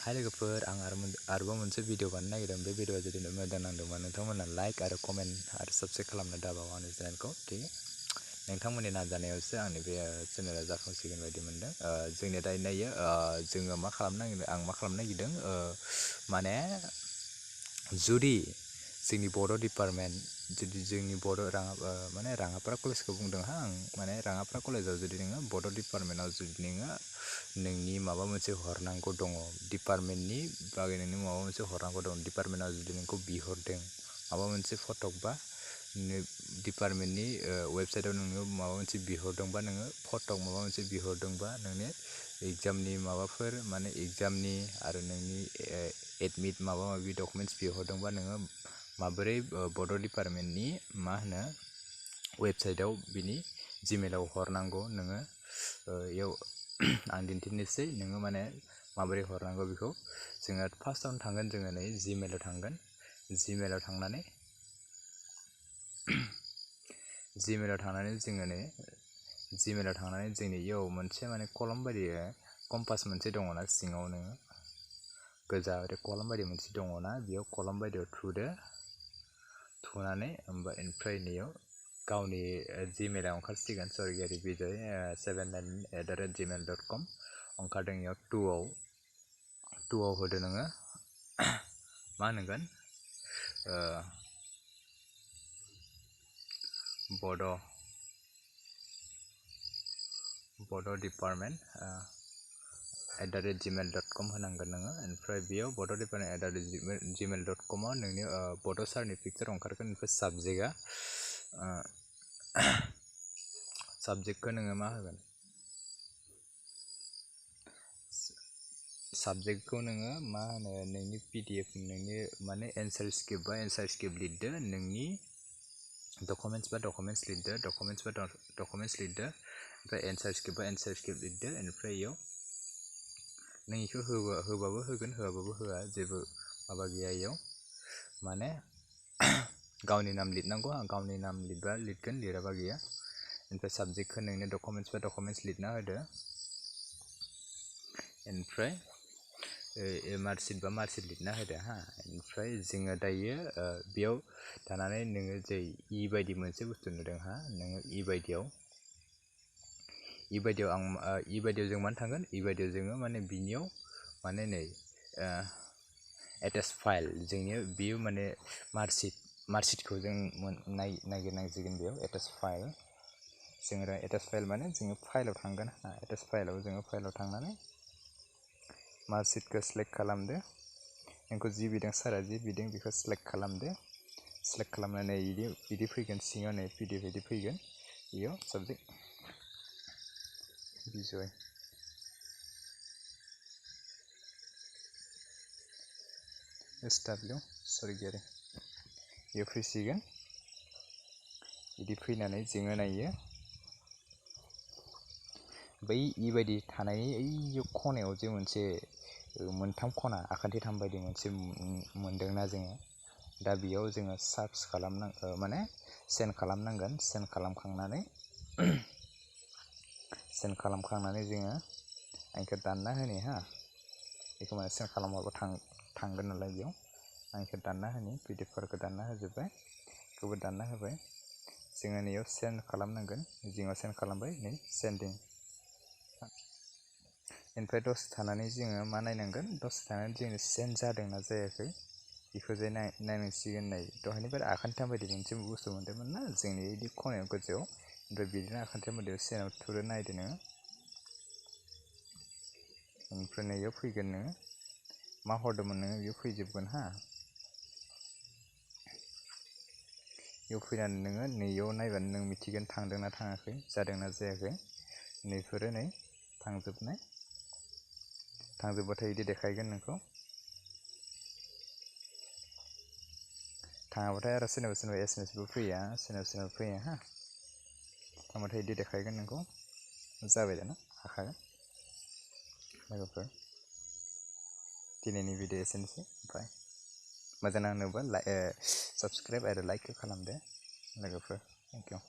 हाय लोगोफोर आं आरोबाव मोनसे भिडिअ बानायनो नागिरदों। बे भिडिअआ जुदि मोजां नांदोंबा नोंथांमोना लाइक आरो कमेन्ट आरो साबस्क्राइब खालामनो दाबाव आंनि चेनेलखौ। थिग नोंथांमोननि नाजानायावसो आंनि बे चेनेला जाफुंसिगोन बायदि मोनदों। जोंनिया दायो नायो जोङो मा खालामनो नागिरदों माने जुदि जोंनि बड' डिपार्टमेन्ट जुदि जोंनि बड' माने राङापारा कलेजखौ बुंदों आं माने राङापारा कलेजाव जुदि नोङो बड' डिपार्टमेन्टआव जुदि नोङो नोंनि माबा मोनसे हरनांगौ दङ डिपार्टमेन्टनि बागै नोंनि माबा मोनसे हरनांगौ दं डिपार्टमेन्टआव जुदि नोंखौ बिहरदों माबा मोनसे फटक बा डिपार्टमेन्टनि वेबसाइटआव नोङो माबा मोनसे बिहरदोंबा नोङो फटक माबा मोनसे बिहरदोंबा नोंनि एग्जामनि माबाफोर माने एग्जामनि आरो नोंनि एडमिट माबा माबि डकुमेन्ट्स बिहरदोंबा नोङो माबोरै बड' डिपार्टमेन्टनि मा होनो वेबसाइटआव बिनि जिमेलाव हरनांगौ नोङो इयाव आं दिन्थिनोसै नोङो माने माबोरै हरनांगौ बेखौ जोङो फार्स्टआवनो थांगोन जोङो नै जिमेलाव थांगोन जिमेलाव थांनानै जोङो नै जिमेलाव थांनानै जोंनि इयाव मोनसे माने कलम बायदि कम्पास मोनसे दङना सिङाव नोङो गोजा ओरै कलम बायदि मोनसे दङना बेयाव कलम बायदियाव थुनानै ओमफ्राय नैयाव गावनि जिमेला ओंखारसिगोन सरगियारि बिजय 79@gmail.com ओंखारदों इयाव टुआव होदो नोङो मा होनगोन बड' डिपार्टमेन्ट @gmail.com होनांगोन नोङो ओमफ्राय बेयाव बड' डिपार्टमेन्ट @gmail.com आव नोंनि बड' सारनि पिक्चार ओंखारगोन ओमफ्राय साबजेक्टखौ नोङो मा होगोन साबजेक्टखौ नोङो मा होनो नोंनि PDF नोंनि माने एन्सार स्क्रिप्ट लिरदो नोंनि डकुमेन्ट्स लिरदो ओमफ्राय एन्सार स्क्रिप्ट लिरदो ओमफ्राय इयाव नों इखौ होबाबो होगोन होआबाबो होआ जेबो माबा गैया इयाव माने गावनि नाम लिरनांगौ गावनि नाम लिरबा लिरगोन लिराबा गैया ओमफ्राय साबजेक्टखौ नोंनि डकुमेन्ट्स लिरना होदो ओमफ्राय मार्कशिट लिरना होदो ओमफ्राय जोङो दायो बेयाव थानानै नोङो जे बायदि मोनसे बुस्थु नुदों नोङो बायदियाव जों मानो थांगोन बायदियाव जोङो माने बिनियाव माने नै एटाच फाइल जोंनियाव बियो माने मार्कशिटखौ जों नागिरनांसिगोन बेयाव एटाच फाइल माने जोङो फाइलाव थांगोन एटाच फाइलाव थांनानै मार्कशिटखौ सेलेक्ट खालामदो नोंखौ जि बिदों सारा जि बिदों बेखौ सेलेक्ट खालामनानै बिदि फैगोन सिङाव नै PDF बायदि फैगोन बेयाव साबजेक्ट बिजय SW सरगियारि बेयाव फैसिगोन बिदि फैनानै जोङो नायो बै बायदि थानाय खनायाव जे मोनसे मोनथाम खना आखान्थिथाम बायदि मोनसे मोनदोंना जोङो दा बेयाव जोङो सार्च माने सेन्ड खालामखांनानै जोङो आंखौ दानना होनि बेखौ माने सेन्ड खालामहरबा थांगोन नालाय बेयाव आंखौ दानना होनि PDFफोरखौ दानना होजोब्बाय बेखौबो दानना होबाय जोङो नैयाव सेन्ड खालामनांगोन जिङाव सेन्ड खालामबाय नै सेन्डिं ओमफ्राय दसे थानानै जोङो मा नायनांगोन दसे थानानै जोङो सेन्ड जादोंना जायाखै बेखौ जे नायनांसिगोन नै दहायनिफ्राय आखान्थिथाम बायदि मोनसे बुस्थु मोन्दोंमोन ना जोंनि बिदि खनायाव गोजौआव ओमफ्राय बिदिनो आखान्थिथाम बायदियाव सेन्डआव थुना नायदो नोङो ओमफ्राय नैयाव फैगोन नोङो मा हरदोंमोन नोङो बेयाव फैजोबगोन बेयाव फैनानै नोङो नैयाव नायबानो नों मिथिगोन थांदोंना थाङाखै जादोंना जायाखै नैफोरो नै थांजोबबाथाय बिदि देखायगोन नोंखौ थाङाबाथाय आरो सोरनाबा SMS फैया थांबाथाय बिदि देखायगोन नोंखौ जाबाय दाना हाखागोन लोगोफोर दिनैनि भिडिअ एसेनोसै ओमफ्राय मोजां नांनोबा साबस्क्राइब आरो लाइक खालामदो लोगोफोर थेंक इउ